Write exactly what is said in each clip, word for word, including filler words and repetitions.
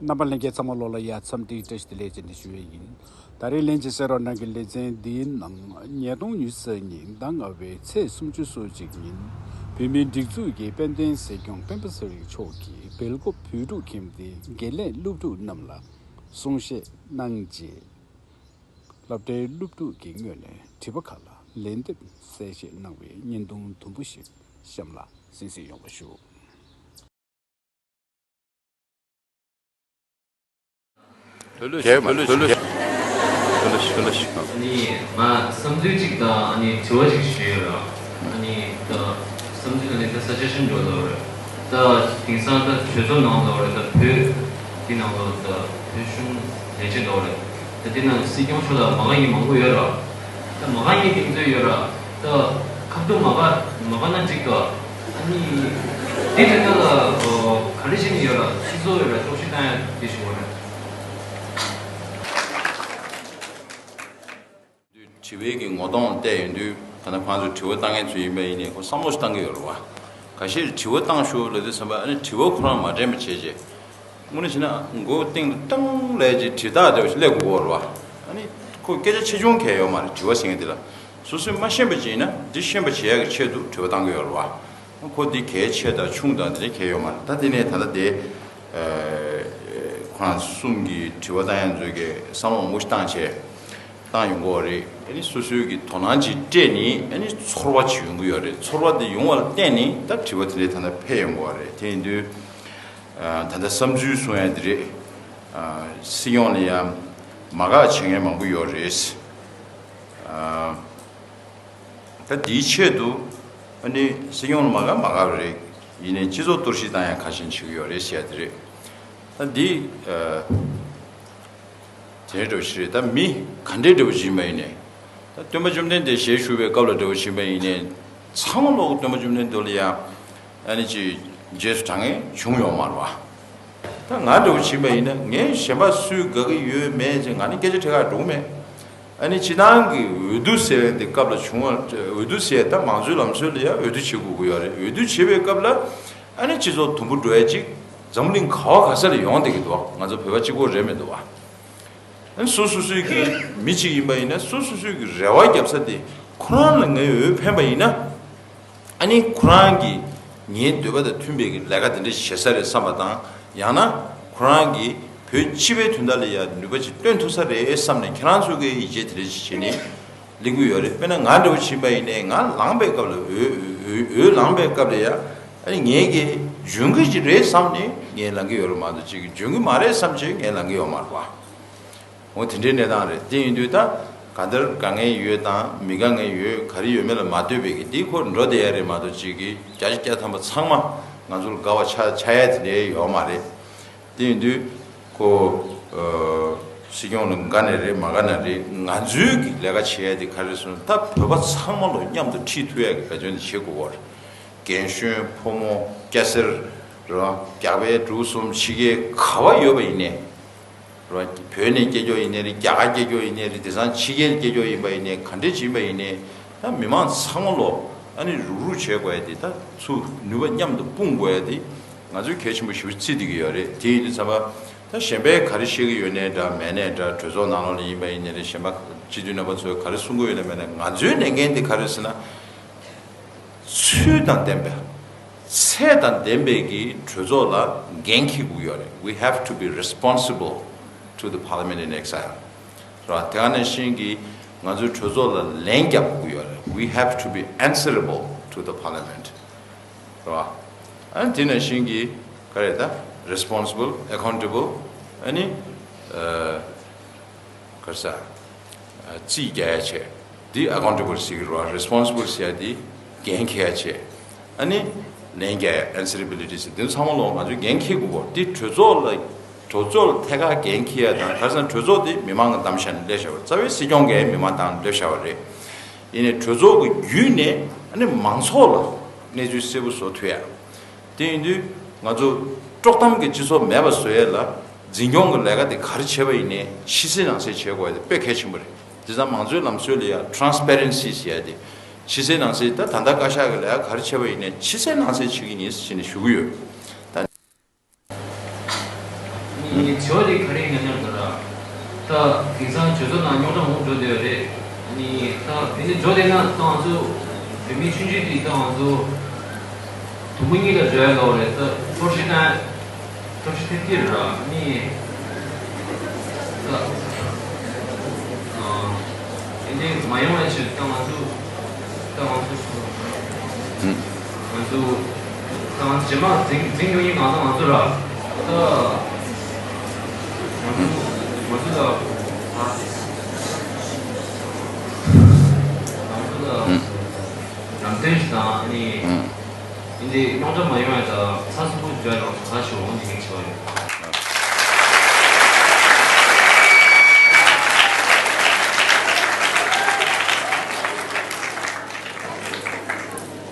རྣམ་པ་ལྷན་རྒྱས་ཚང་མ་ལོ་ལ་ཡ་འཚམས་འདྲི་བཀྲ་ཤིས་བདེ་ལེགས་ཅེས་ནས་ཞུ་བ་ཡིན། ད་རེས་ལན་གཅིག་གསན་རོགས་གནང་གི། ལེ་ཚན་འདིའི་ནང་ཉིས་སྟོང་ཉི་ཤུ་རྩ་གཉིས་ཟླ་ལྔ་པའི་ཚེས་སུམ་ཅུ་སོ་གཅིག་ཉིན་བོད་མིའི་སྒྲིག་འཛུགས་ཀྱི་དཔལ་ལྡན་སྲིད་སྐྱོང་སྤེན་པ་ཚེ་རིང་མཆོག་གིས་སྦེལ་ཀོབ་བོད་ཕྲུག་ཁྱིམ་སྡེའི་དགེ་ལས་སློབ་ཕྲུག་རྣམས་ལ་གསུང་བཤད་གནང་རྗེས། སློབ་གྲྭའི་སློབ་ཕྲུག་གི་ངོས་ནས་དྲི་བ་ཁག་ལ་ལན་འདེབས་གསལ་བཤད་གནང་བའི་བརྙན་ཐུང་དུམ་བུ་ཞིག་གཤམ་ལ་གསན་གཟིགས་ཡོང་བ་ཞུ། ལྷོད་ལྷོད་ལྷོད་ལྷོད་ལྷོད་ལྷོད་ལྷོད་ལྷོད་ལྷོད། ཨ་ནི་ང་བསམ་ཚུལ་གཅིག་དང་ཨ་ནི་དྲི་བ་གཅིག་ཞུ་ཡོད་ར། ཨ་ནི་ད་བསམ་ཚུལ་ད་ནི་ད་སཱ་ཇེ་ཤན་འགྲོ་ལོ་རེད། ད་དེང་སང་ད་གྲོས་ཚོགས་ནང་ལོ་རེད། ད་བོད་འདི་ནང་ལོ་ད་བོད་གཞུང་ལས་བྱེད་ལོ་རེད། ད་འདི་ནང་སྲིད་སྐྱོང་མཆོག་ལ་མ་དགའ་མཁན་མང་པོ་ཡོད་ར། ད་མ་དགའ་མཁན་དེ་ཚོ་ཡོད་ར། ད་ཁ་ཐུག་མ་དགའ་མ་དགའ་ན་འགྲིག་ག་ཨ་ནི་དེ་དེ་ད་ལ་ག་རེ་བྱེད་ནི་ཡོད་ར། སྤྱི་ཚོགས་ཡོད་ར་ལྟོགས་ཤི་བཏང་ཡ་དེ་ཞིག་ཡོད་ར། དྲི་བའི་གི་ངོ་གདོང་བལྟས་ཡོང་དུས་ད་ལྟ་ཁོང་ཚོས་དྲི་བ་བཏང་མཁན་ཚོ་ཡིན་པ་ཡིན་ནའི་ཁོ་བསམ་བློ་ཞིག་བཏང་གི་ཡོད་རེད་བ། ཁ་ཤས་དྲི་བ་བཏང་ཤོག་ལབ་དུས་ཙམ་པ་ཨ་ནི་དྲི་བ་ཁོ་རང་མ་དྲན་པ་བྱས་རྗེས། དངོས་གནས་བྱས་ན་མགོ་སྟེང་དུ་བཏང་ལས་ཀྱི་དྲི་རྟགས་འདྲ་བ་ཞིག་སླེབས་དགོས་ཀྱི་ཡོད་རེད་བ། ཨ་ནི་ཁོ་སྐད་ཆ་ཆེ་ཆུང་གང་ཡང་ཡོད་མ་རེད། དྲི་བ་ཟེར་མཁན་དེ་ལ་སོ་སོས་མ་ཤེས་པ་ཅིག་ཡིན་ན་འདི་ཤེས་པ་བྱེད་ཡག་གི་ཆེད་དུ་དྲི་བ་བཏང་གི་ཡོད་རེད་བ། ཁོ་འདི་གལ་ཆེ་དང་ཆུང་དང་དེ་འདྲ་གང་ཡང་ཡོད་མ་རེད། ད་དེ་ནས་ད་ལྟ་དེ་ཁོ་རང་གསུམ་གྱི་དྲི་བ་བཏང་ཡག་ཚོས་ཀྱི་བསམ་བློ་མང་པོ་ཞིག་བཏང་བྱས། བཏང་ཡོང་གི་ཡོད་རེད། ཨ་ནི་སོ་སོའི་གི་དོ་སྣང་ཅིག་སྤྲད་ནས་ཨ་ནི་ཚོར་བ་ཅིག་ཡོང་གི་ཡོད་རེད། ཚོར་བ་དེ་ཡོང་བ་ལ་བརྟེན་ནས་ད་དྲི་བ་དེ་འདྲའི་ད་ལྟ་འཕེལ་ཡོང་གི་ཡོད་རེད། དེ་ཡིན་དུས་ཨ་ད་ལྟ་བསམ་ཚུལ་གསུང་ཡ་དེ་རེད། ཨ་སྲིད་སྐྱོང་ལ་ཡང་མ་དགའ་བྱེད་མཁན་མང་པོ་ཡོད་རེད། ཨ་ད་འདིའི་ཆེད་དུ་ཨ་ནི་སྲིད་སྐྱོང་ལ་མ་དགའ་མ་དགའ་རེད། ཡིན་ནའི་སྤྱི་ཚོགས་གཏོར་བཤིག་བཏང་ཡ་ཁ་ཤས་བྱེད་ཀྱི་ཡོད་རེད་ཟེར་ཡ་དེ་རེད། ད་འདི་ཨ། དེ་འདྲ་བོ་ཞིག་རེད། ད་མི་ག་འདྲའི་འདྲ་བོ་ཞིག་ཡིན་པ་ཡིན་ནའི། ད་སྟོན་པ་བཅོམ་ལྡན་འདས་ཞལ་བཞུགས་པའི་སྐབས་ལ་འདྲ་བོ་ཞིག་ཡིན་པ་ཡིན་ནའི། ཚང་མ་ལོག་སྟོན་པ་བཅོམ་ལྡན་འདས་ལ་ཡང་ཨ་ནི་ཅིག་རྗེས་སུ་འབྲང་མཁན་བྱུང་ཡོད་མ་རེད་བ། ད་ང་འདྲ་བོ་ཞིག་ཡིན་པ་ཡིན་ན་ངས་གཞན་པ་སུས་དགའ་གི་ཡོད་མེད་ཅེས་ང་ནི་སྐད་ཆ་དྲི་ག་འགྲོ་གི་མེད། ཨ་ནི་སྤྱིར་བཏང་གི་འོས་བསྡུ་ཟེར་བའི་འདི་སྐབས་ལ་བྱུང་བ། འོས་བསྡུ་ཟེར་ད་མང་གཙོའི་ལམ་སྲོལ་ལ་ཡང་འོས་བསྡུ་བྱེད་དགོས་ཀྱི་ཡོད་རེད། འོས་བསྡུ་བྱེད་པའི་སྐབས་ལ་ཨ་ནི་སྤྱི་ཚོགས་དུམ་བུ་འགྲོ་ཡ་ཅིག་འཛམ་གླིང་ག་བ་ག་ས་ལ་ཡོང་བསྡད་ཀྱི་འདུག་བ། ང་ཚོ་བོད་པ་གཅིག་པོ་རེད་མི་འདུག་བ། ཨ་ནི་སོ་སོ་སོའི་གི་མི་གཅིག་ཡིན་པ་ཡིན་ན་སོ་སོ་སོའི་གི་རེ་བ་རྒྱབ་ས་དེ་ཁོ་རང་ལ་ངའི་འོས་འཕེན་པ་ཡིན་ན། ཨ་ནི་ཁོ་རང་གིས་ངའི་འདོད་པ་དང་མཐུན་པའི་གི་ལས་ཀ་དེ་འདྲ་ཞིག་བྱེད་ས་རེད་བསམ་པ་དང་། ཡང་ན་ཁོ་རང་གིས་བོད་སྤྱི་པའི་དོན་དག་ལ་ཡང་ནུས་པ་ཅིག་བཏོན་ཐུབ་ས་རེད་བསམ་ནས་ཁྱེད་རང་ཚོ་གིས་ཡིད་ཆེས་དེ་འདྲ་ཞིག་བྱས་ནས་གླེང་གི་ཡོད་རེད། དཔེར་ན་ང་འདྲ་བོ་ཞིག་ཡིན་པ་ཡིན་ནའི་ང་ལངས་པའི་སྐབས་ལ་འོས་འོས་འོས་ལངས་པའི་སྐབས་ལ་ཡང་ཨ་ནི་ངས་གི་འཇོན་གི་ཅིག་རེད་བསམ་ནས་ངས་ལངས་གི་ཡོད་རེད་མ་གཏོགས་ཅིག་གི་འཇོན་གི་མ་རེད་བསམ་བྱས་ངས་ལངས་གི་ཡོད་མ་རེད་བ། འོ་དེ་འདྲའི་གནས་སྟངས་རེད། དེ་ཡིན་དུས་ད་ག་འདིར་དཀའ་ངལ་ཡོད་དང་མི་དཀའ་ངལ་ཡོད་ག་རེ་ཡོད་མེད་ལ་མ་ལྟོས་པའི་གི་འདི་ཁོ་འགྲོ་བསྡད་ཡ་རེད་མ་གཏོགས་ཅིག་གི་བརྒྱ་ཆ་བརྒྱ་ཐམ་པ་ཚང་མ་ང་ཚོར་དགའ་བ་ཆགས་ཆགས་ཡ་དེ་འདྲའི་ཡོད་མ་རེད། དེ་ཡིན་དུས་ཁོ་ཨ་སྲིད་སྐྱོང་ལ་དགའ་ནས་རེད་མ་དགའ་ནས་རེད། ང་ཚོའི་གི་ལས་ཀ་བྱེད་ཡ་དེ་ག་རེ་ཟེར་ན་ད་བོད་པ་ཚང་མ་ལོ་མཉམ་དུ་ཁྲིད་ཐུབ་ཡ་གི་བེད་སྤྱོད་དེ་བྱེད་དགོས་པ་རེད། རྒན་གཞོན་ཕོ་མོ་སྐྱ་སེར་རེད་བ། རྒྱ་བལ་འབྲུག་གསུམ་ཕྱི་རྒྱལ་ག་བ་ཡོད་པ་ཡིན་ནའི། རེད་བ། བོད་ནས་སྐྱེས་ཀྱོག་ཡིན་ནའི་རེད། རྒྱ་གར་སྐྱེས་ཀྱོག་ཡིན་ནའི་རེད། དེང་སང་ཕྱི་རྒྱལ་སྐྱེས་ཀྱོག་ཡིན་པ་ཡིན་ནའི་ག་འདྲས་ཅིག་ཡིན་པ་ཡིན་ནའི་ད་མི་མང་ཚང་མ་ལོ་ཨ་ནི་རུག་རུག་བྱེད་དགོས་ཡ་དེ་ད་ཚུར་ནུས་པ་མཉམ་དུ་སྤུངས་དགོས་ཡ་དེ་ང་ཚོས་གལ་ཆེན་པོ་ཞེ་པོ་བརྩི་བསྡད་ཀྱི་ཡོད་རེད། དེ་ཡིན་དུས་ཙམ་པ་ད་གཞན་པས་ག་རེ་བཤད་ཀྱི་ཡོད་ནའི་འདྲ་མེད་ནའི་འདྲ་གྲོས་ཚོགས་ནང་ལོགས་ལ་ཡིན་པ་ཡིན་ནའི་རེད། གཞན་པ་སྤྱི་འཐུས་རྣམ་པ་ཚོས་ག་རེ་གསུང་གི་ཡོད་ནའི་མེད་ནའི་ང་ཚོའི་ལས་འགན་དེ་ག་རེ་ཟེར་ན། ཚུལ་དང་ལྡན་པའི་ཚད་དང་ལྡན་པའི་གི་གྲོས་ཚོགས་ལ་འགན་འཁྱེར་དགོས་ཡོད་རེད། We have to be responsible to the parliament in exile. རེད་བ། དེ་ག་ནང་བཞིན་གྱི་ང་ཚོའི་གྲོས་ཚོགས་ལ་ལན་རྒྱག་དགོས་ཡོད་རེད། We have to be answerable to the parliament. རེད་བ། ཨ་ནི་དེ་ནང་བཞིན་གྱི་ག་རེ་ད་responsible, accountable ཨ་ནི་ཨ། ག་རེ་ཟེར། རྩིས་རྒྱག་ཡ་བྱས། འདི་accountable ཟེར་གི་རེད་བ། responsible ཟེར་ཡ་འདི་འགན་འཁྱེར་ཡ་བྱས། ཨ་ནི་ལན་རྒྱག་ཡ་answerability ཟེར་འདི་ཚང་མ་ལོ་ང་ཚོས་འགན་འཁྱེར་དགོས་གོ། འདི་གྲོས་ཚོགས་ལ་གྲོས་ཚོགས་ལ་ཐད་ཀར་འགན་འཁྱེར་ཡ་དང་ག་རེ་ཟེར་ན་གྲོས་ཚོགས་འདི་མི་མང་གི་གདམ་བྱ་ནས་སླེབས་བཞག་པ་རེད། རྩ་བའི་སྲིད་སྐྱོང་གིས་མི་མང་གདམ་སླེབས་བཞག་པ་རེད། ཡིན་ནའི་གྲོས་ཚོགས་ཀྱི་བརྒྱུད་ནས་ཨ་ནི་མང་ཚོགས་ལ་གནས་ཚུལ་གསལ་པོ་བཟོ་ཐུབ་ཡ། དེ་ཡིན་དུས་ང་ཚོ་དཀྲོག་གཏམ་གྱི་སྤྱི་ཚོགས་མེད་པ་བཟོ་ཡས་ལ་འཛིན་སྐྱོང་གི་ལས་ཀ་དེ་ག་རེ་བྱས་པ་ཡིན་ནའི་ཕྱི་གསལ་ནང་གསལ་བྱེད་དགོས་ཡ་དེ་དཔེ་གལ་ཆེན་པོ་རེད། དེ་ཙང་མང་གཙོའི་ལམ་སྲོལ་ལ་ཡ་transparency ཟེར་ཡ་དེ་ཕྱི་གསལ་ནང་གསལ་ད་ད་ལྟ་བཀའ་ཤག་གི་ལས་ཀ་ག་རེ་བྱས་པ་ཡིན་ནའི་ཕྱི་གསལ་ནང་གསལ་བྱེད་ཀྱི་ཡིན་ཟེར་ནས་ཞུ་གི་ཡོད། ད་ ནི་ཇོ་དེ་ག་རེ་ཡིན་ན་སྙམ་དུ་ར། ད་དེང་སང་ཇོ་ཚོ་ནང་རྙོག་དྲ་མང་པོ་འགྲོ་བསྡད་ཡོད་རེད། ནི་ད་དེ་ནི་ཇོ་དེ་ན་ད་ང་ཚོ་བོད་མི་ཆུང་ཆུང་དེ་ད་ང་ཚོ་དུམ་བུ་གཉིས་ལ་འཇོ་ཡ་ལོག་རེད། ད་ཐོར་ཤི་ན་ཐོར་ཤི་ཐེབས་ཀྱི་ར། ནི་ད་དེ་འདྲའི་མ་ཡོང་བའི་ཆེད་ད་ང་ཚོ་ད་ང་ཚོ་ང་ཚོ་ད་ང་ཚོ་རྗེས་མ་འཛིང་འཛིང་ཡོང་ཡིན། ང་ཚོ་ང་ཚོ་ར་ད་ང་ཚོ་ང་ཚོ་ལ་ང་ཚོ་ལ་ལམ་སྟོན་ཞིག་དང་ཨ་ནི་ཨ་ནི་རྙོག་དྲ་མ་ཡོང་ཡ་ད་ཚ་སུ་པོ་འཇོ་ཡ་ལ་ང་ཚོ་ག་ཞིག་འོང་དེ་ངེས་ཆེ་བ་ཡོད།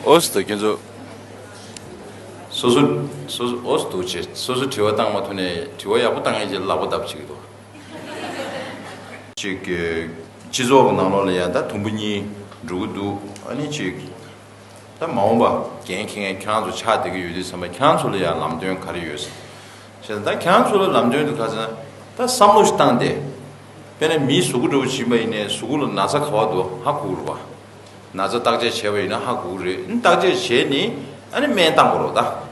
ཨོ་སི་ཏོ་ཁྱེད་ཚོ། སོ་སོ་སོ་སོ་ཨོ་སི་ཏོ་བྱེད། སོ་སོ་དྲི་བ་བཏང་མ་ཐུབ་ནས་དྲི་བ་ཡག་པོ་བཏང་ཡས་ཀྱི་ལག་པ་བརྡབ་བྱེད་ཀྱི་འདུག་ཅིག་གི་སྤྱི་ཚོགས་ཀྱི་ནང་ལོགས་ལ་ཡང་ད་དུམ་བུ་གཉིས་འགྲོ་གི་འདུག་ཨ་ནི་ཅིག་ད་མ་འོངས་པ་འགན་འཁྱེར་མཁན་ཁྱེད་རང་ཚོ་ཆགས་བསྡད་ཀྱི་ཡོད་དུས་ཙམ་པ་ཁྱེད་རང་ཚོ་ལ་ཡང་ལམ་སྟོན་ག་རེ་ཡོད་ཟེར། བྱས་ཙང་ད་ཁྱེད་རང་ཚོ་ལ་ལམ་སྟོན་དུ་ག་ཟེར་ན། ད་བསམ་བློ་ཞིག་བཏང་སྟེ། དཔེར་ན་མིའི་གཟུགས་པོ་འདྲ་བོ་བྱིན་པ་ཡིན་ནའི་གཟུགས་པོ་ལ་ན་ཚ་ག་བ་འདུག་ཧ་གོ་གི་རེད་པ། ན་ཚ་བརྟག་དཔྱད་བྱས་པ་ཡིན་ན་ཧ་གོ་གི་རེད། བརྟག་དཔྱད་བྱས་ནས་ཨ་ནི་སྨན་བཏང་དགོས་རེད་ད།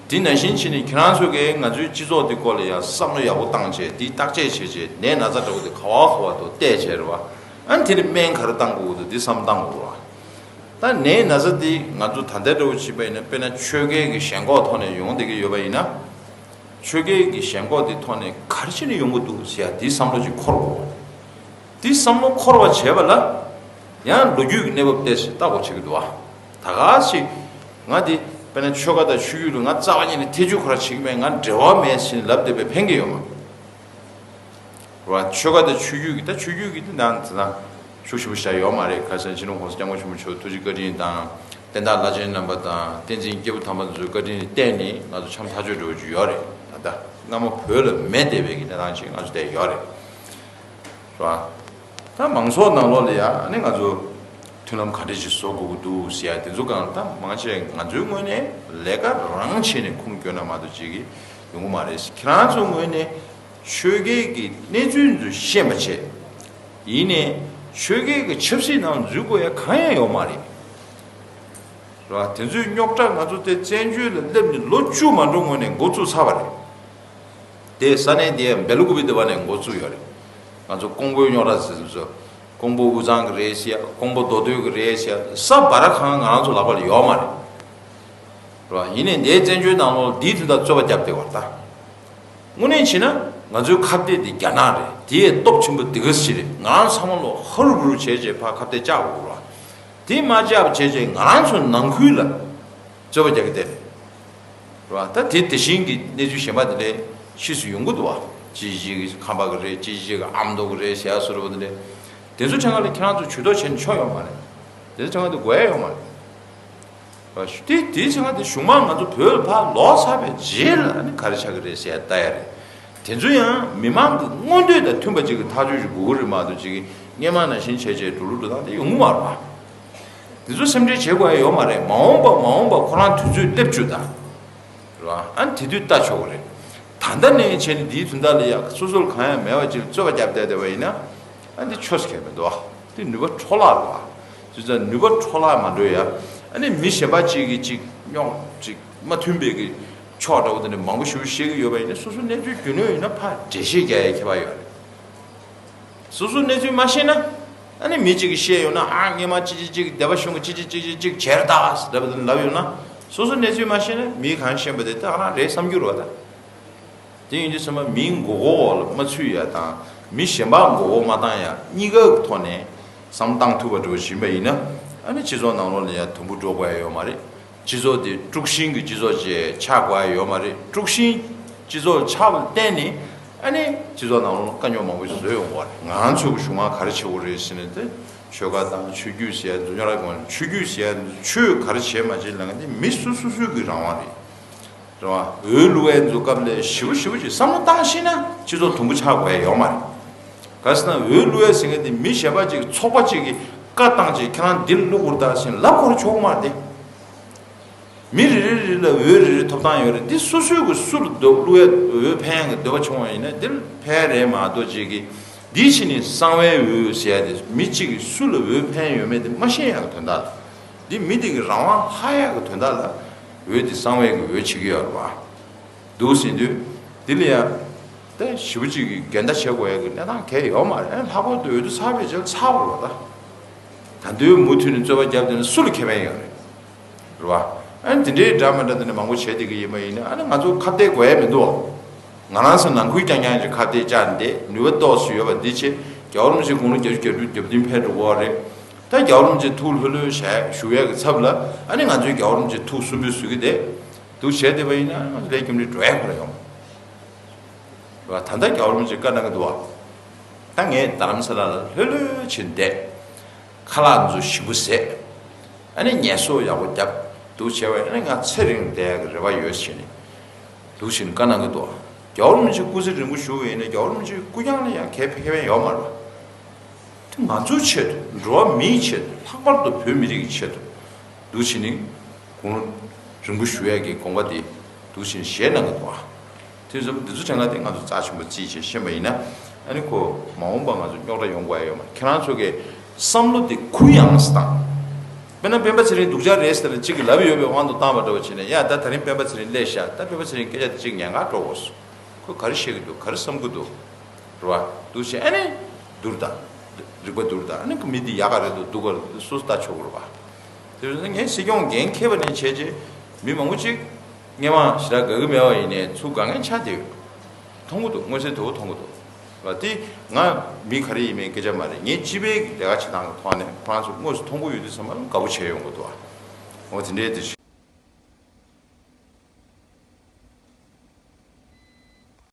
དེ་ནང་བཞིན་བྱས་ནས་ཁྱེད་རང་ཚོ་གིས་ང་ཚོའི་སྤྱི་ཚོགས་འདི་སྐོར་ལ་ཡང་བསམ་བློ་ཡག་པོ་བཏང་བྱས་དེ་བརྟག་དཔྱད་བྱས་བྱས་ནད་ན་ཚ་འདྲ་བོ་དེ་ག་བ་ག་བ་འདུག་བལྟས་བྱས་རེད་པ། ཨ་ནི་དེ་ནས་སྨན་ག་རེ་བཏང་དགོས་འདུག་འདི་བསམ་བཏང་དགོས་རེད་པ། ད་ནད་ན་ཚ་འདི་ང་ཚོ་ད་ལྟའི་འདྲ་བོ་བྱས་པ་ཡིན་ན་དཔེར་ན་ཆོས་སྐལ་གྱི་ཞེན་ཁོག་ཐོག་ནས་ཡོང་བསྡད་ཀྱི་ཡོད་པ་ཡིན་ན། ཆོས་སྐལ་གྱི་ཞེན་ཁོག་འདི་ཐོག་ནས་ག་རེ་བྱས་ནས་ཡོང་གི་འདུག་ཟེར་ཡ་འདི་བསམ་བློ་ཅིག་འཁོར་དགོས། འདི་བསམ་བློ་འཁོར་བ་བྱས་པ་ལ་ཡང་ལོ་རྒྱུས་ཀྱི་གནས་བབ་བལྟས་ཤིག་ལྟ་དགོས་བྱེད་ཀྱི་འདུག་ཨ། ད་ག་ཞིག་ང་འདི་དཔེར་ན་ཆོལ་ཁ་དང་ཆོས་བརྒྱུད་ལ་ང་རྩ་བ་ཉིད་ནས་ཐེ་བྱུས་ཁོ་ར་བྱེད་ཀྱི་མེད། ང་འབྲེལ་བ་མེད་ཟེར་ནས་ལབ་བསྡད་པས་ཕན་གྱི་ཡོད་མ་རེད་པ། ཆོལ་ཁ་དང་ཆོས་བརྒྱུད་ཀྱི་ད་ཆོས་བརྒྱུད་ཀྱི་འདི་ནང་འཛིན་སྟངས་ཤུགས་ཆེན་པོ་ཞིག་ཡོད་མ་རེད། ཁ་སང་སྤྱི་ནོར་༸གོང་ས་༸སྐྱབས་མགོན་ཆེན་པོ་མཆོག་ཐུགས་རྗེ་བཀའ་དྲིན་དང་བསྟན་བདག་བླ་ཆེན་རྣམ་པ་དང་བསྟན་འཛིན་སྐྱེས་བུ་དམ་པ་ཚོའི་བཀའ་དྲིན་བརྟེན་ནས་ང་ཚོ་འཆམ་ཐག་ཆོད་འགྲོ་རྒྱུ་ཡོད་རེད། ད་ལྟ་སྔ་མོ་བོད་ལ་མེད་བསྡད་པའི་གི་གནས་སྟངས་ཤིག་ང་ཚོ་བསྡད་ཡོད་རེད། རེད་པ། ད་མང་ཚོགས་ནང་ལོགས་ལ་ཡང་ནི་ང་ཚོ་མཐུན་ལམ་ག་འདྲ་ཞིག་བཟོ་དགོས་ཀྱི་འདུག་ཟེར་ཡ་དེ་ཚོ་གང་ད་མང་ཆེ་ང་ཚོའི་ངོས་ནས་ལས་ཀ་རང་བྱས་ནས་ཁུངས་སྐྱོན་ན་མ་གཏོགས་བྱེད་ཀྱི་ཡོང་གི་མ་རེད། ཁྱེད་རང་ཚོའི་ངོས་ནས་ཆོས་སྐལ་གྱི་གནས་ཚུལ་ཚོ་ཤེས་པ་བྱས། ཡིན་ནའི་ཆོས་སྐལ་གྱི་ཆབ་སྲིད་ནང་འཛུལ་དགོས་ཡ་གང་ཡང་ཡོད་མ་རེད། རེད་པ། དེ་ཚོའི་རྙོག་དྲ་ང་ཚོ་དེ་བཙན་བྱོལ་ལ་སླེབས་ནས་ལོ་བཅུ་མ་འགྲོ་སྔོན་ནས་འགོ་བཙུགས་ཚར་བ་རེད། དེ་ས་གནས་དེའི་སྦེལ་ཀོབ་དེ་བ་ནས་འགོ་བཙུགས་ཡོད་རེད། ང་ཚོ་ཀོང་པོའི་རྙོག་དྲ་ཟེར་ཚོ། ཀོང་པོ་དབུས་གཙང་གི་རེད་ཟེར་ཡ། ཀོང་པོ་མདོ་སྟོད་ཀྱི་རེད་ཟེར་ཡ། ས་བར་གང་ང་རང་ཚོ་ལག་པ་ལ་ཡོད་མ་རེད། རེད་པ། ཡིན་ནའི་འདིའི་བཙན་བྱོལ་ནང་ལོགས་འདིའི་དོན་དག་རྩོད་པ་རྒྱབ་བསྡད་པ་རེད་ད། དངོས་གནས་བྱས་ན་ང་ཚོའི་ཁ་གཏད་འདི་རྒྱ་ནག་རེད། དེའི་སྟོབས་ཆེན་པོ་འདི་ག་ཞིག་རེད། ང་རང་ཚང་མ་ལོ་ཧ་རུ་བུ་རུ་བྱས་བྱས་ཕར་ཁ་གཏད་བཅག་དགོས་རེད་པ། དེ་མ་བཅག་པ་བྱས་བྱས་ང་རང་ཚོ་ནང་ཁུལ་ལ་རྩོད་པ་རྒྱག་གི་བསྡད་རེད། རེད་པ། ད་དེ་དེ་བཞིན་གྱི་གནས་ཚུལ་གཞན་པ་དེ་འདྲའི་ཕྱིས་སུ་ཡོང་གི་འདུག་པ། ཅི་ཞིག་གི་ཁམས་པ་གི་རེད། ཅི་ཞིག་གི་ཨ་མདོ་གི་རེད་ཟེར་ཡ་བཟོ་འདྲ་པོ་དེ་འདྲ། དེ་ཚོ་ཆ་ངག་ལ་ཁྱེད་རང་ཚོ་ཇུས་གཏོགས་བྱས་ནས་ཆོག་ཡོད་མ་རེད། དེ་ཚོ་ཆ་ངག་དེ་དགོས་ཡ་ཡོད་མ་རེད། རེད་པ། དེ་དེའི་ཆ་ངག་དེ་གཞུག་མ་ང་ཚོ་བོད་ལ་ཕར་ལོག་ཚར་བའི་རྗེས་ལ་ནི་ག་རེ་ཆགས་ཀྱི་རེད་ཟེར་ཡ་ལྟ་ཡ་རེད། དེ་ཚོ་ཡང་མི་མང་གི་མངོན་འདོད་དང་མཐུན་པ་ཅིག་གི་ཐག་གཅོད་ཅིག་དགོས་ཀྱི་རེད་མ་གཏོགས་ཅིག་གི་སྔོན་མ་ནང་བཞིན་བྱས་བྱས་འགྲོ་ལུགས་འགྲོ་སྟངས་དེ་ཡོང་གི་མ་རེད་པ། དེ་ཚོ་སེམས་ཁྲལ་བྱེད་དགོས་ཡ་ཡོད་མ་རེད། མ་འོངས་པ་མ་འོངས་པ་ཁོ་རང་དུས་ཚོད་སླེབས་བཅུག་དང་། རེད་པ། ཨ་ནི་དེ་དུས་ལྟ་ཆོག་གི་རེད། ད་ལྟ་ནས་བྱས་ནས་འདིའི་དོན་དག་ལ་ཡ་སོ་སོར་གང་ཡང་མེད་པ་ཅིག་རྩོད་པ་རྒྱབ་བསྡད་བསྡད་པ་ཡིན་ན། ཨ་འདི་ཆོས་སུ་ཁེལ་མི་འདུག་པ། འདི་ནུས་པ་འཕྲོ་བརླག་རེད་པ། བྱས་ཙང་ནུས་པ་འཕྲོ་བརླག་མ་འགྲོ་ཡ། ཨ་ནི་མི་གཞན་པ་ཅིག་གིས་ཅིག་རྙོག་ཅིག་མ་མཐུན་པའི་གི་ཕྱོགས་འདྲ་པོ་དེ་འདྲ་མང་པོ་ཞིག་བཤད་ཀྱི་ཡོད་པ་ཡིན་ན་སོ་སོ་གནས་ཚུལ་རྒྱུས་ལོན་ཡོད་ན་ཕར་འགྲེལ་བཤད་རྒྱག་ཡའི་ཁྱད་པར་ཡོད་རེད། སོ་སོ་གནས་ཚུལ་མ་ཤེས་ན། ཨ་ནི་མི་གཅིག་གིས་བཤད་ཡོང་ན། ཨ་སྔོན་མ་ཅི་ཅི་ཅིག་སྡེ་པ་གཞུང་གི་ཅི་ཅི་ཅིག་ཅིག་ཅིག་བྱས་རེད་ད་ཟེར་འདྲ་པོ་དེ་འདྲ་ལབ་ཡོང་ན། སོ་སོ་གནས་ཚུལ་མ་ཤེས་ན་མི་གང་ཤེས་པ་དེ་ད་ཨ་རང་རེད་བསམ་རྒྱུ་རེད་པ་ད། དེ་ཡིན་དུས་ཚང་མ་མིའི་མགོ་སྐོར་འོག་ལ་མ་ཚུད་ཡ་དང་མི་གཞན་པ་མགོ་སྐོར་མ་བཏང་ཡ་གཉིས་ཀ་གི་ཐོག་ནས་བསམ་བློ་བཏང་ཐུབ་པ་འགྲོ་བཞིན་པ་ཡིན་ན། ཨ་ནི་སྤྱི་ཚོགས་ནང་ལོགས་ལ་ཡ་དུམ་བུ་འགྲོ་དགོས་ཡ་ཡོད་མ་རེད། སྤྱི་ཚོགས་དེ་དཀྲུག་ཤིང་གི་སྤྱི་ཚོགས་ཅིག་ཆགས་དགོས་ཡ་ཡོད་མ་རེད། དཀྲུག་ཤིང་སྤྱི་ཚོགས་ཆགས་པ་ལ་བརྟེན་ནས་ཨ་ནི་སྤྱི་ཚོགས་ནང་ལོགས་ལ་དཀའ་རྙོག་མང་པོ་ཞིག་བཟོས་ཡོང་གི་རེད། ང་ཚོས་གཞུག་མ་ག་རེ་བྱེད་དགོས་རེད་ཟེར་ན། དེ་ཆོལ་ཁ་དང་ཆོས་བརྒྱུད་ཟེར་ཡ་འཛུགས་སྐྱོང་ར་དགོས། ཆོས་བརྒྱུད་ཟེར་ཡ་ཆོས་ག་རེ་བྱས་མ་བྱས་ལབ་མཁན་དེ་མི་སོ་སོ་སོའི་གི་རང་དབང་རེད། རེད་པ། འོས་བླུག་ཡས་ཚོ་སྐབས་ལ་ཞིབ་པོ་ཞིབ་པོ་ཅིག་བསམ་བློ་བཏང་ཤེས་ན་སྤྱི་ཚོགས་དུམ་བུ་ཆགས་དགོས་ཡ་ཡོད་མ་རེད། ག་ཟེར་ན་འོས་བླུག་ཡས་ཟེར་མཁན་དེ་མི་གཞན་པ་ཅིག་ཚོགས་པ་ཅིག་གིས་བཀའ་བཏང་བྱས་ཁྱེད་རང་འདིར་བླུག་དགོས་རེད་ད་ཟེར་ལབ་དགོས་རེད་ཆོག་གི་མ་རེད་དེ། མི་རེ་རེ་རེ་ལ་འོས་རེ་རེ་ཐོབ་ཐང་ཡོད་རེད། འདི་སོ་སོའི་གི་སུ་ལ་འདོད་བླུག་ཡ་འོས་འཕེན་ཡ་གི་འདོད་པ་བྱུང་བ་ཡིན་ན་འདིར་ཕན་རེད་མ་གཏོགས་ཅིག་གི། འདིའི་ཕྱི་ནས་གསང་བའི་འོས་ཟེར་ཡ་དེ་མི་གཅིག་གིས་སུ་ལ་འོས་འཕེན་ཡོད་མེད་དེ་མ་ཤེས་ཡ་གི་དོན་དག་ལ། འདི་མི་དེ་གི་རང་དབང་ཧ་ཡ་གི་དོན་དག་ལ་འོས་དེ་གསང་བའི་གི་འོས་བྱེད་ཀྱི་ཡོད་རེད་བ། འདུག་ཟེར་དུས། འདི་ལ་ཡང་། དེ་ཞེ་པོ་ཅིག་གི་འགལ་ཟླ་བྱེད་དགོས་ཡ་གི་གནས་སྟངས་གང་ཡང་ཡོད་མ་རེད། ཨ་ནི་ལྷག་པར་དུ་འོས་བསྡུ་ཚར་བའི་རྗེས་ཚར་བ་རེད་བ་ད། ད་དུང་མུ་མཐུད་ནས་རྩོད་པ་བརྒྱབ་བསྡད་ན་སུ་ལ་ཁེ་ཕན་ཡོད་རེད། རེད་བ། ཨ་ནི་དེ་འདྲའི་འདྲ་མི་འདྲ་དེ་འདྲ་མང་པོ་བྱས་བསྡད་ཀྱི་ཡིན་པ་ཡིན་ན་ཨ་ནི་ང་ཚོ་ཁ་གཏད་དགོས་ཡ་མི་འདུག་ང་རང་ཚོ་ནང་ཁུལ་རྐྱང་རྐྱང་གི་ཁ་གཏད་བཅག་འདི་ནུས་པ་ཏོག་ཙམ་ཡོད་པ་འདི་བྱས། རྒྱལ་བ་རིན་པོ་ཆེ་དགུང་ལོ་བརྒྱད་ཅུ་གྱ་དྲུག་གྱ་བདུན་ཕེབས་འགྲོ་གི་རེད། ད་རྒྱལ་བ་རིན་པོ་ཆེ་ཐུགས་ལྷོད་ལྷོད་བཞུགས་ཡ་གི་ཚབ་ལ་ཨ་ནི་ང་ཚོའི་རྒྱལ་བ་རིན་པོ་ཆེ་ཐུགས་སུན་པོ་བཟོ་གི་བསྡད། འདུག་བྱས་བསྡད་པ་ཡིན་ན་ལས་རྒྱུ་འབྲས་འགྲོ་ཡ་ཁོ་ར་ཡོང་། རེད་བ། ད་ལྟ་རྒྱལ་བ་རིན་པོ་ཆེ་བཀའ་གནང་གི་འདུག་བ། ད་ངས་རྡ་རམ་ས་ལ་ལ་ལྷོད་ལྷོད་བྱས་བསྡད། ཁ་ལག་ཚོ་ཞིམ་པོ་བཟས། ཨ་ནི་ངལ་གསོ་ཡག་པོ་བརྒྱབ། འདུག་བྱས་པ་ཡིན་ན་ང་ཚེ་རིང་བསྡད་ཡ་གི་རེ་བ་ཡོད་ཟེར་ནས། འདུག་བྱས་ནས་བཀའ་གནང་གི་འདུག་བ། རྒྱལ་བ་རིན་པོ་ཆེ་སྐུ་ཚེ་རིང་པོ་བཞུགས་པ་ཡིན་ན་རྒྱལ་བ་རིན་པོ་ཆེ་སྐུ་རྐྱང་ལ་ཡང་གལ་ཁེ་ཕན་ཡོད་མ་རེད་བ། དེ་ང་ཚོའི་ཆེད་དུ། འགྲོ་བ་མིའི་ཆེད་དུ། ལྷག་པར་དུ་བོད་མི་རིགས་ཀྱི་ཆེད་དུ། འདུག་བྱས་ནས་དགུང་ལོ་རིང་པོ་བཞུགས་ཡས་ཀྱི་དགོངས་པ་དེ་འདུག་བྱས་ནས་བཞེས་གནང་གི་འདུག་ཨ། དེ་ཙམ་འདི་ཚོ་དྲན་ན་དེ་ང་ཚོ་རྩ་ཆེན་པོ་བརྩིས་བྱས་ཤེས་པ་ཡིན་ན། ཨ་ནི་ཁོ་མ་འོངས་པ་ང་ཚོ་རྙོག་དྲ་ཡོང་དགོས་ཡ་ཡོད་མ་རེད། ཁྱེད་རང་ཚོ་གི་བསམ་བློ་དེ་གུ་ཡངས་སུ་བཏང་། དཔེར་ན་སྤེན་པ་ཚེ་རིང་སྡུག་ཅག་རེད་ཟེར་ན་གཅིག་གིས་ལབ་ཡོད་པའི་དབང་དུ་བཏང་བ་འདྲ་བོ་བྱས་ནས། ཡ་ད་ད་རིང་སྤེན་པ་ཚེ་རིང་སླེབས་ཤག་ད་སྤེན་པ་ཚེ་རིང་སྐད་ཆ་དེ་གཅིག་ཉན་ག་འགྲོ་དགོས་སོང་། ཁོས་ག་རེ་བཤད་ཀྱི་འདུག་ག་རེ་བསམ་གྱི་འདུག་རེད་བ། འདུག་བྱས་ཨ་ནི་བསྡུར་དང་། རིག་པ་བསྡུར་དང་། ཨ་ནི་མི་འདི་ཡག་ག་རེད་འདུག་སྡུག་ག་རེད་འདུག་སོ་སོ་ལྟ་ཆོག་གི་རེད་བ། དེ་བཞིན་ངས་སྲིད་སྐྱོང་འགན་འཁྱེར་བ་ནས་བྱས་རྗེས་མི་མང་པོ་ཅིག་སྔོན་མ་ཞེ་དྲག་དགའ་གི་མེད་པ་ཡིན་ནའི་ཚུར་དགའ་མཁན་ཆགས་བསྡད་ཡོད། མཐོང་གི་འདུག་མངོན་གསལ་དོད་པོ་མཐོང་གི་འདུག་བ། དེ་ང་མི་ག་རེ་ཡིན་མིན་སྐད་ཆ་མ་རེད། ངས་སྤྱི་པའི་ལས་ཀ་བྱེད་སྟངས་ཀྱི་ཐོག་ནས་ཁོ་རང་ཚོ་དངོས་སུ་མཐོང་གི་ཡོད་དུས་ཙམ་པ་ལ་དགའ་པོ་བྱས་ཡོང་གི་འདུག་བ། འོ་དེ་འདྲའི་དེ།